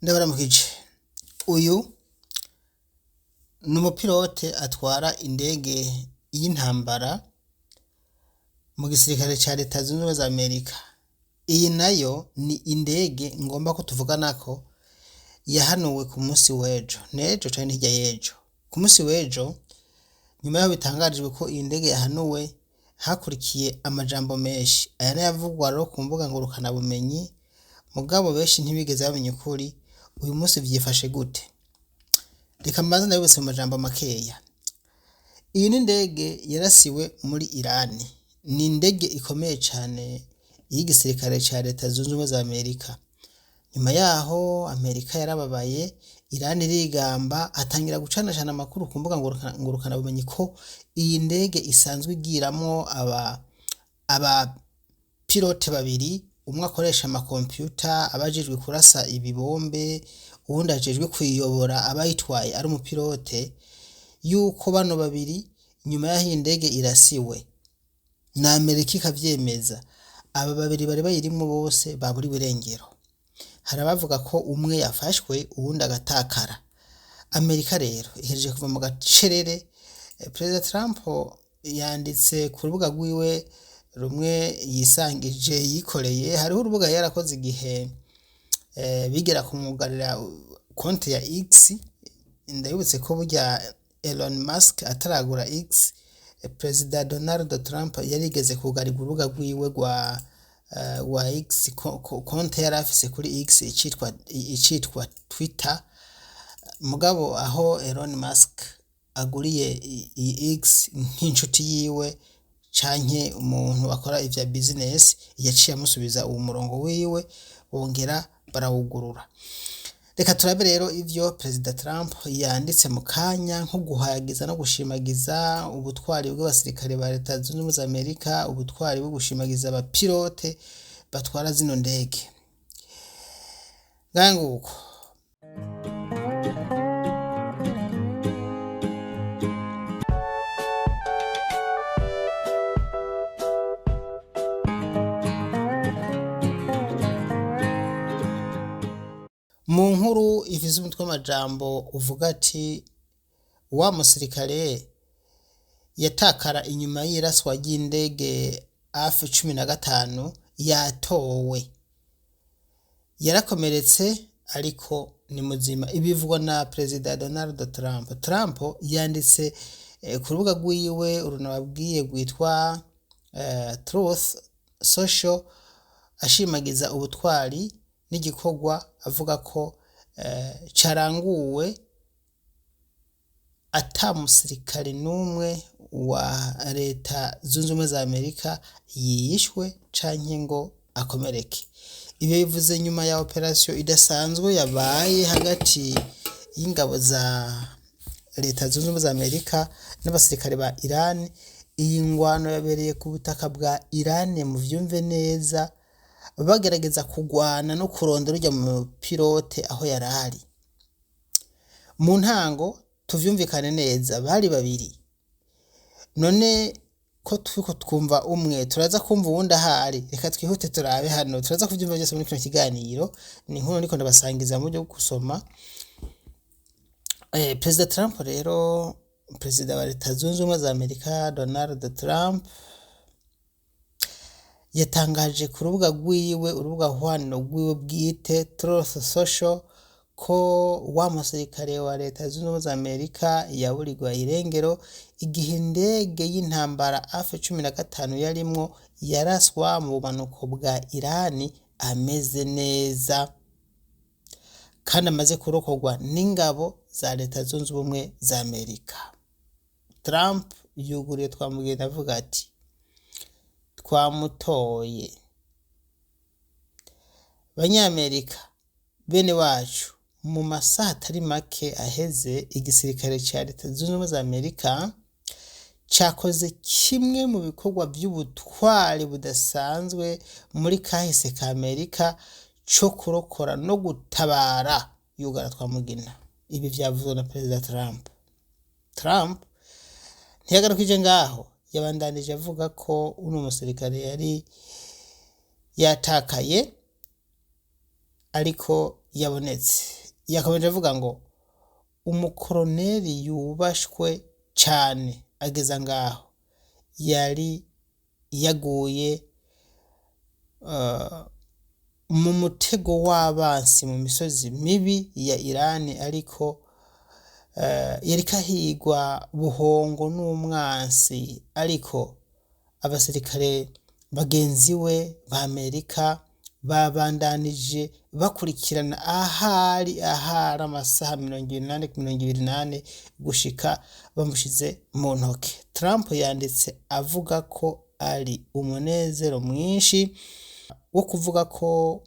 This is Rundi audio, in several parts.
Ndabaramukije, uyu ni umupilote atwara indege y'intambara mu gisirikare ca Leta Zunze Ubumwe za Amerika. Iyi nayo ni indege ngomba ko tuvuganako yahanuwe ku musi w'ejo, n'ejo canke hirya y'ejo. Ku musi w'ejo, nyuma yaho bitangarijwe ko iyi ndege yahanuwe, hakurikiye amajambo menshi. Aya n'ayavugwa rero ku mbuga ngurukanabumenyi, mugabo benshi ntibigeze bamenya ukuri. Uyu musi vyifashe gute? Reka mbanze ndabibutse mu majambo makeya. Iyi ni indege yarasiwe muri Irani. Ni indege ikomeye cane y'igisirikare ca Leta Zunze Ubumwe za Amerika. Nyuma yaho Amerika yarababaye, Irani irigamba, hatangira gucanacana amakuru ku mbuga ngurukanabumenyi ko iyi ndege isanzwe igiramwo aba pilote babiri, umwe akoresha amakompiyuta aba ajejwe kurasa ibibombe, uwundi ajejwe kuyiyobora aba ayitwaye ari umupilote, yuko bano babiri nyuma y'aho iyi ndege irasiwe na Amerika ikavyemeza, aba babiri bari bayirimwo bose baburiwe irengero. Hari abavuga ko umwe yafashwe uwundi agatakara. Amerika rero ihejeje kuva mu gacerere. Perezida Trump yanditse ku rubuga rwiwe rumwe yisangije yikoreye, hariho urubuga yarakoze igihe bigera kumwugarira konti ya X. Ndabibutse ko burya Elon Musk ataragura X, Perezida Donald Trump yarigeze kugarirwa urubuga rwiwe rwa X, konte yari afise kuri X icitwa Twitter. Mugabo aho Elon Musk aguriye iyi X nk'inshuti yiwe canke umuntu akora ivya business, yaciye amusubiza uwo murongo wiwe, bongera barawugurura. Reka turabe rero ivyo Perezida Trump yanditse mu kanya nko guhayagiza no gushimagiza ubutwari bw'abasirikare ba Leta Zunze Ubumwe za Amerika, ubutwari bwo gushimagiza abapilote batwara zino ndege. Nganguko. Mu nkuru ifise umutwe w'amajambo uvuga ati wa musirikare yatakara inyuma y'iraswa ry'indege F-15 yatowe. Yarakomeretse ariko ni muzima. Ibi bivugwa na Perezida Donald Trump. Trump yanditse ku rubuga rwiwe runababwiye rwitwa Truth Social, ashimagiza ubutwari n'igikorwa avuga ko caranguwe ata musirikare n'umwe wa Leta Zunze Ubumwe za Amerika yishwe canke ngo akomereke. Ivyo bivuze nyuma ya operasiyo idasanzwe yabaye hagati y'ingabo za Leta Zunze Ubumwe za Amerika n'abasirikare ba Iran. Iyi ngwano yabereye ku butaka bwa Iran, muvyumve neza, bagerageza kugwana no kurondera urya mupilote aho yarari. Mu ntango tuvyumvikane neza, bari babiri. None ko turiko twumva umwe, turaza kumva uwundi ahari. Reka twihute turabe hano, turaza kuvyumva vyose muri kino kiganiro. Ni inkuru ndiko ndabasangiza mu buryo bwo gusoma. Perezida Trump rero, Perezida wa Leta Zunze Ubumwe za Amerika Donald Trump, yatangaje ku rubuga rwiwe, urubuga hwano rwiwe bwite Truth Social, ko wa musirikare wa Leta Zunze Ubumwe za Amerika yaburirwa irengero igihe indege y'intambara F-15 yarimwo yaraswa mu bumanuko bwa Irani, ameze neza kandi amaze kurokorwa n'ingabo za Leta Zunze Ubumwe za Amerika. Trump yuguriye twamugenda avuga ati twamutoye. Banyamerika bene wacu, mu masaha atari make aheze igisirikare ca Leta Zunze Ubumwe za Amerika cakoze kimwe mu bikorwa vy'ubutwari budasanzwe muri kahise ka Amerika co kurokora no gutabara yugara twamugina. Ibi vyavuzwe na Perezida Trump. Trump ntiyagarukije ngaho, yabandanije avuga ko uno musirikare yari yatakaye ariko yabonetse. Yakomeje avuga ngo umukoroneri yubashwe cane ageza ngaho yari yaguye mu mutego w'abansi mu misozi mibi ya Irani, ariko yariko ahigwa buhongo n'umwansi, ariko abasirikare bagenzi we ba Amerika babandanije bakurikirana ahari amasaha 24 ku 24 gushika bamushize mu ntoke. Trump yanditse avuga ko ari umunezero mwinshi wo kuvuga ko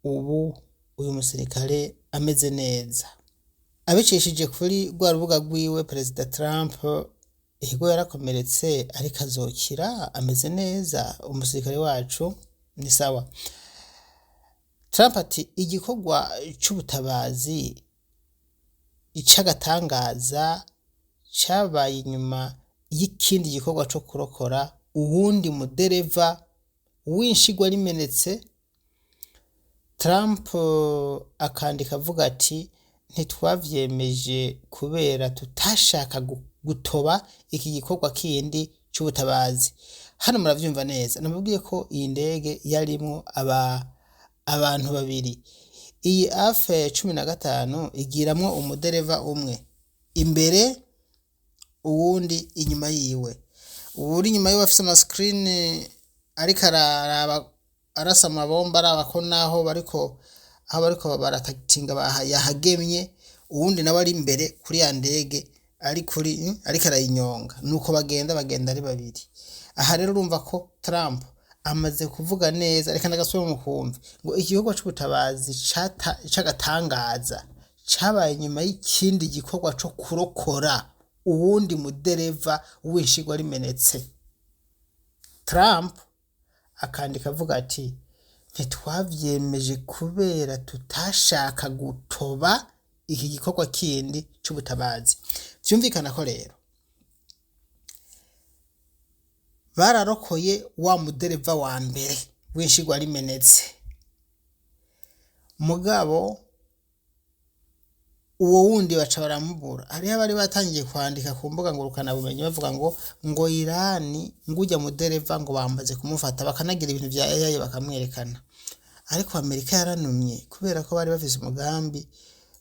ubu uyu musirikare ameze neza. Abicishije kuri rwa rubuga rwiwe, Perezida Trump ego yarakomeretse ariko azokira, ameze neza, umusirikare wacu ni sawa. Trump ati igikorwa c'ubutabazi c'agatangaza cabaye inyuma y'ikindi gikorwa co kurokora uwundi mudereva w'inshigwa rimenetse. Trump akandika avuga ati ntitwavyemeje kubera tutashaka gutoba iki gikorwa kindi c'ubutabazi. Hano muravyumva neza, namubwiye ko iyi ndege yarimwo abantu babiri. Iyi F-15 igiramwo umudereva umwe imbere, uwundi inyuma yiwe. Uwuri inyuma yiwe afise amasikirini ariko araraba, arasa amabomba, araba ko naho bariko, aho bariko baratakitinga yahagemye, uwundi nawe ari imbere kuri ya ndege ari kuri ariko arayinyonga. Nuko bagenda ari babiri. Aha rero urumva ko Trump amaze kuvuga neza, reka ndagasubire mukumve ngo igikorwa c'ubutabazi c'agatangaza cabaye inyuma y'ikindi gikorwa co kurokora uwundi mudereva w'inshigwa rimenetse. Trump akandika avuga ati ntitwavyemeje kubera tutashaka gutoba iki gikorwa kindi c'ubutabazi. Vyumvikana ko rero bararokoye wa mudereva wa mbere w'inshigwa rimenetse, mugabo uwo wundi baca baramubura. Hariho abari batangiye kwandika ku mbuga ngurukanabumenyi bavuga ngo Irani ngo urya mudereva ngo bamaze kumufata, bakanagira ibintu vya AI bakamwerekana. Ariko Amerika yaranumye kubera ko bari bafise umugambi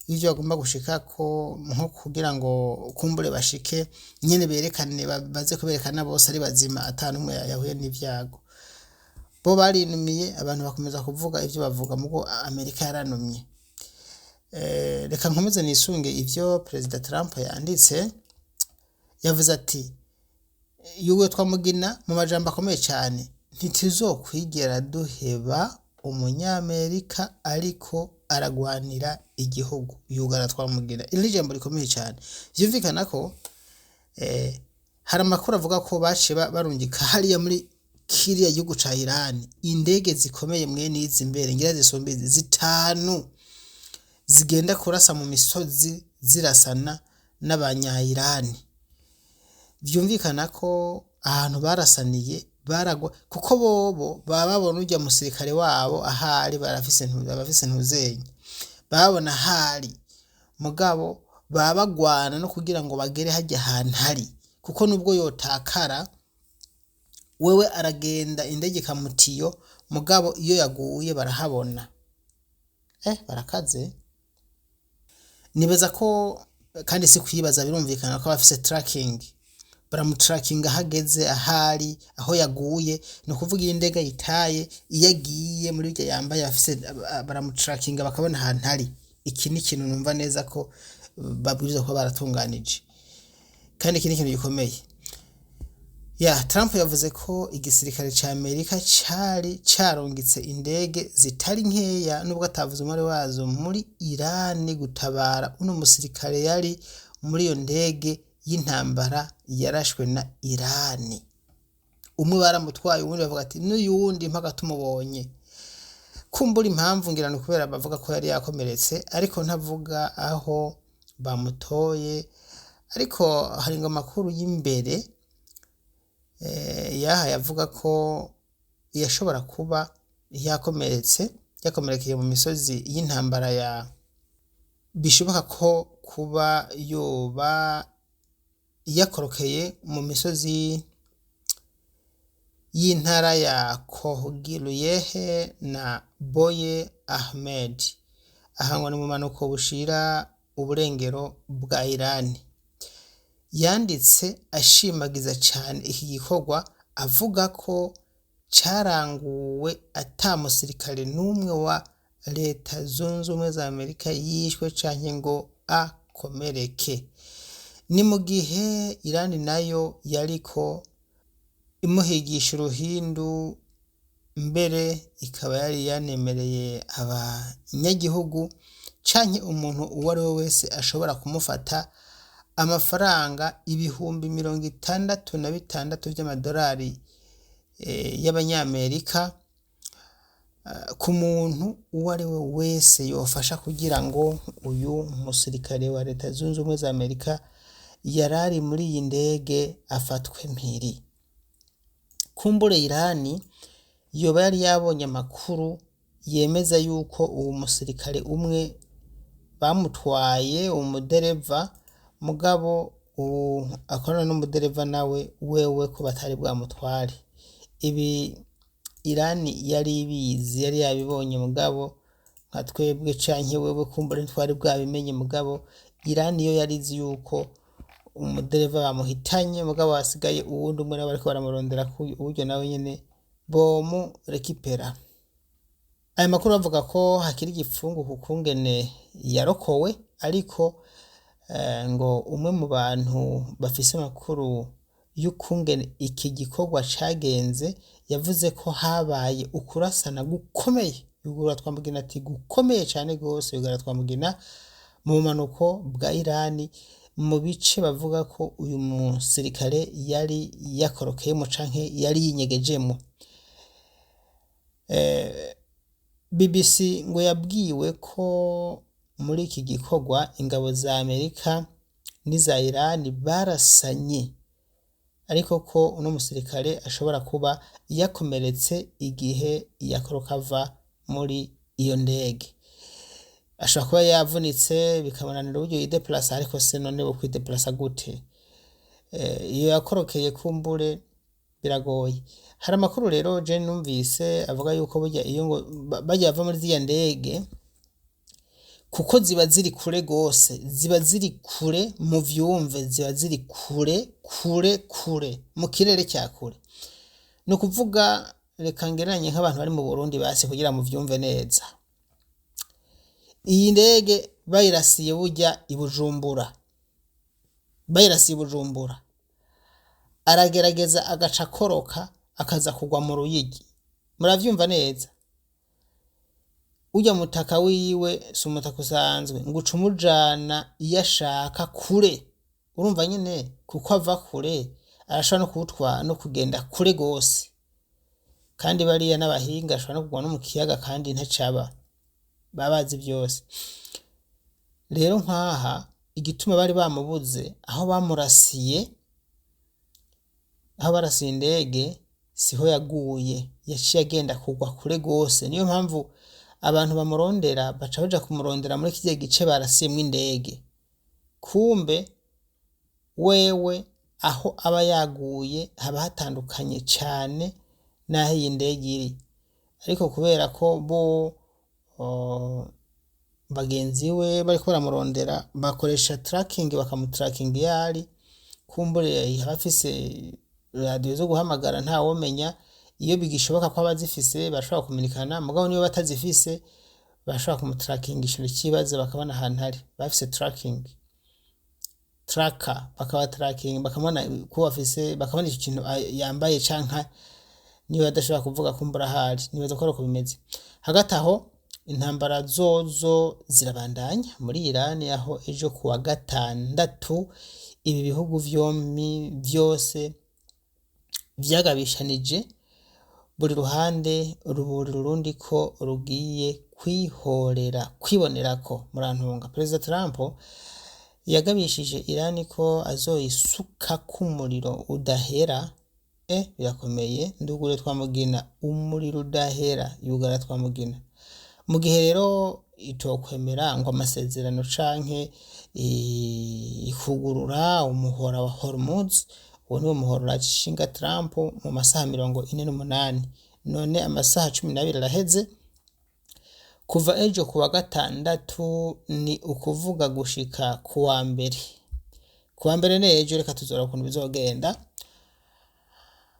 w'ivyo bagomba gushikako, nko kugira ngo kumbure bashike nyene berekane, baze kuberekana bose ari bazima ata n'umwe yahuye n'ivyago. Bo barinumiye, abantu bakomeza kuvuga ivyo bavuga, mugo Amerika yaranumye. Reka nkomeze nisunge ivyo Perezida Trump yanditse. Yavuze ati yuwe twamugina mu majambo akomeye cane, ntituzokwigera duheba umunyamerika ariko aragwanira igihugu. Yugara twamugina. Iri ni ijambo rikomeye cane. Vyumvikana ko hari amakuru avuga ko baciye barungika hariya muri kiriya gihugu ca Irani indege zikomeye mwene izi mbere ngira zisumba izi zitanu, zigenda kurasa mu misozi zirasana n'abanya-Irani. Vyumvikana ko ahantu barasaniye baragwa, kuko bobo baba babona urya musirikare wabo ahari, barafise bafise ntuzenye babona ahari, mugabo baba bagwana no kugira ngo bagere harya ahantu hari, kuko nubwo yotakara wewe aragenda indege ikamutiyo, mugabo iyo yaguye barahabona. Barakaze. Nibaza ko kandi si kwibaza, birumvikana ko bafise tracking, baramutrackinga aho ageze, ahari, aho yaguye. Ni ukuvuga iyo indege ayitaye, iyo agiye muri iryo yambaye bafise, baramutrackinga bakabona ahantu ari. Iki ni ikintu numva neza ko babwirizwa kuba baratunganije, kandi iki ni ikintu gikomeye. Ya Trump yavuze ko igisirikare ca Amerika cari carungitse indege zitari nkeya, nubwo atavuze umubare wazo, muri Irani gutabara uno musirikare yari muri iyo ndege y'intambara yarashwe na Irani. Umwe baramutwaye, uwundi bavuga ati n'uyundi mpaka tumubonye. Kumbura impamvu ngira ni ukubera bavuga ko yari yakomeretse, ariko ntavuga aho bamutoye. Ariko hari ngo amakuru y'imbere yahaye avuga ko yashobora kuba yakomeretse. Yakomerekeye mu misozi y'intambara ya bishoboka ko kuba yoba yakorokeye mu misozi y'intara ya Kohgiluyehe na Boye Ahmed, ahangwa ni mu bumanuko bushira uburengero bwa Irani. Yanditse ashimagiza cane iki gikorwa, avuga ko caranguwe ata musirikare n'umwe wa Leta Zunze Ubumwe za Amerika yishwe canke ngo akomereke. Ni mu gihe Irani nayo yariko imuhigisha uruhindu, mbere ikaba yari yanemereye abanyagihugu canke umuntu uwo ari we wese ashobora kumufata amafaranga 66,000 vy'amadolari y'abanyamerika ku muntu uwo ari we wese yofasha kugira ngo uyu musirikare wa Leta Zunze Ubumwe za Amerika yarari muri iyi ndege afatwe mpiri. Kumbure Irani yoba yari yabonye amakuru yemeza yuko uwo musirikare umwe bamutwaye, umudereva, mugabo uwu akorana n'umudereva nawe wewe ko batari bwamutware. Ibi Irani yari ibizi, yari yabibonye, mugabo nka twebwe canke wewe kumbure ntitwari bwabimenye, mugabo Irani yo yari izi yuko umudereva bamuhitanye, mugabo hasigaye uwundi umwe nawe bariko baramurondera uburyo nawe nyene bomurekipera. Aya makuru bavuga ko hakiri igipfungu ku kungene yarokowe, ariko ngo umwe mu bantu bafise amakuru y'ukungene iki gikorwa cagenze yavuze ko habaye ukurasana gukomeye, Yugurura Twamugina ati gukomeye cane gose, Yugurura Twamugina mu bumanuko bwa Irani, mu bice bavuga ko uyu musirikare yari yakorokeyemo canke yari yinyegejemwo. BBC ngo yabwiwe ko muri iki gikorwa ingabo za Amerika n'iza Irani barasanye, ariko ko uno musirikare ashobora kuba yakomeretse igihe yakoroka ava muri iyo ndege. Ashobora kuba yavunitse bikamunanira uburyo yideplasa, ariko se none bo kwideplasa gute? Iyo yakorokeye kumbure biragoye. Hari amakuru rero je numvise avuga yuko burya iyo ngo barya bava muri ziriya ndege, kuko ziba ziri kure gose, ziba ziri kure, muvyumve, ziba ziri kure kure kure mu kirere cya kure. Ni ukuvuga, reka ngereranye nk'abantu bari mu Burundi basi kugira muvyumve neza. Iyi ndege bayirasiye burya i Bujumbura, bayirasiye i Bujumbura, aragerageza agaca akoroka akaza kugwa mu Ruyigi. Muravyumva neza? Urya mutaka wiwe si umutaka usanzwe, ngo uca umujana iyo ashaka kure. Urumva nyene kuko ava kure arashobora no kuwutwara no kugenda kure gose. Kandi bariya n'abahinga, ashobora no kugwa no mu kiyaga kandi ntacaba, baba bazi vyose. Rero nkaha igituma bari bamubuze, aho bamurasiye, aho barasiye indege siho yaguye, yaciye agenda kugwa kure gose. Niyo mpamvu abantu bamurondera baca baja kumurondera muri kirya gice barasiyemwo indege. Kumbe wewe aho aba yaguye haba hatandukanye cane n'aho iyi ndege iri. Ariko kubera ko bo bagenzi we bariko baramurondera bakoresha tracking, bakamutracking iyo ari, kumbure aba afise radiyo zo guhamagara, ntawomenya, iyo bigishoboka ko aba azifise barashobora kumenyekana, mugabo niyo batazifise barashobora kumutrackingisha ikibazo bakabona ahantu ari. Bafise tracking tracker, bakaba tracking bakamubona ko bafise, bakabona ico kintu yambaye, canke niba adashobora kuvuga kumbura ahari. Nibaza ko ari uko bimeze. Hagati aho intambara zozo zirabandanya muri Irani, aho ejo kuwa gatandatu ibi bihugu vyompi vyose vyagabishanije, buri ruhande ruburira urundi ko rugiye kwihorera, kwibonerako. Murantunga, Perezida Trump yagabishije Irani ko azoyisukako umuriro udahera. Birakomeye, ndugure Twamugina, umuriro udahera, yugara Twamugina. Mu gihe rero itokwemera ngo amasezerano canke ikugurura umuhora wa Hormuz, uwo niwo muhora uracishinga Trump mu masaha 48. None amasaha 12 araheze kuva ejo kuwa gatandatu, ni ukuvuga gushika kuwa mbere. Kuwa mbere n'ejo, reka tuzora ukuntu bizogenda.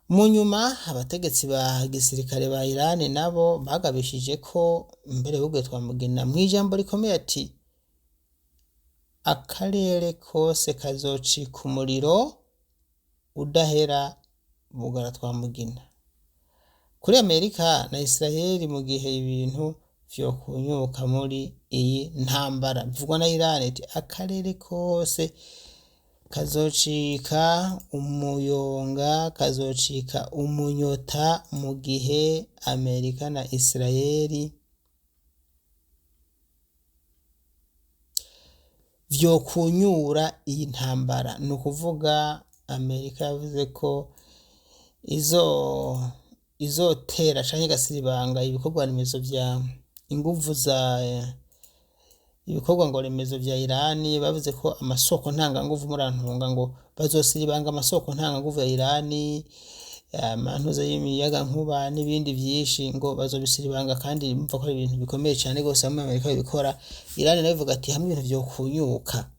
Mu nyuma abategetsi ba gisirikare ba Iran nabo bagabishije ko mbere buge twamugina mw'ijambo rikomeye ati akarere kose kazocika umuriro udahera bugara twamugina kuri Amerika na Israel mu gihe ibintu vyokunyuka muri iyi ntambara. Bivugwa na Iran iti akarere kose kazocika umuyonga, kazocika umunyota mu gihe Amerika na Israel vyokunyura iyi ntambara. Ni ukuvuga Amerika yavuze ko izotera canke igasiribanga ibikorwa remezo vya inguvu za ibikorwa ngo remezo vya Irani. Bavuze ko amasoko ntanganguvu, murantunga, ngo bazosiribanga amasoko ntanganguvu ya Irani, amantuza y'imiyagankuba n'ibindi vyinshi, ngo bazobisiribanga. Kandi mva ko ari ibintu bikomeye cane gose hamwe Amerika babikora. Irani nayo ivuga ati hamwe ibintu vyokunyuka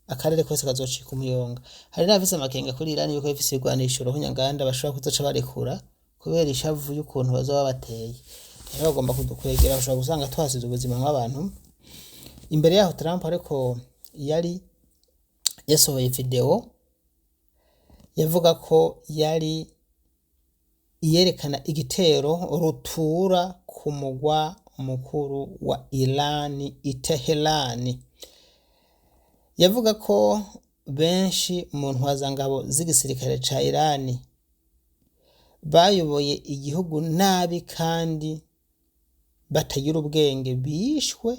akarere kose kazocika umuyonga. Hari n'abafise amakenga kuri Irani yuko ifise ibigwanisho ruhunyanganda bashobora kuzoca barekura kubera ishavu y'ukuntu bazoba bateye. Rero bagomba kudukwegera, bashobora gusanga tuhasize ubuzima nk'abantu. Imbere yaho Trump ariko yari yasohoye video yavuga ko yari iyerekana igitero rutura ku mugwa mukuru wa Iran i Teherani. Yavuga ko benshi mu ntwazangabo z'igisirikare ca Iran bayoboye igihugu nabi kandi batagira ubwenge bishwe,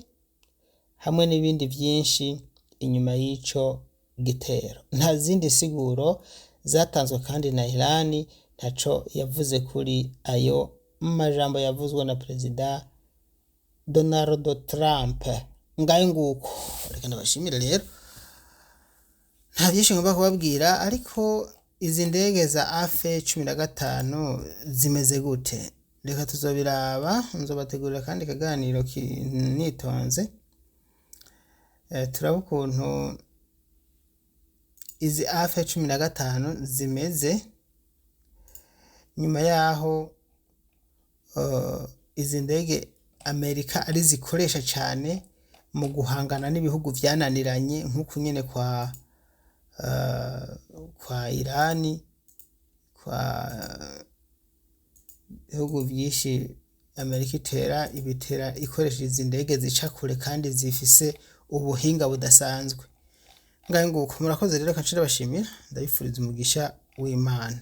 hamwe n'ibindi vyinshi inyuma y'ico gitero. Nta zindi siguro zatanzwe kandi na Iran ntaco yavuze kuri ayo majambo yavuzwe na Perezida Donald Trump. Ngayo nguko, reka ndabashimire rero, nta byinshi ngomba kubabwira. Ariko izi ndege za AF-15 zimeze gute? Reka tuzobiraba, nzobategurira kandi kaganiro nitonze. Turaba ukuntu izi AF-15 zimeze nyuma yaho izi ndege Amerika ari zikoresha cyane mu guhangana n'ibihugu vyananiranye nk'uku nyene kwa Irani, kwa bihugu vyinshi Amerika itera ibitera ikoresheje izi ndege zica kure kandi zifise ubuhinga budasanzwe. Ngahe nguko, murakoze rero, kaca ndabashimira, ndabifuriza umugisha w'Imana.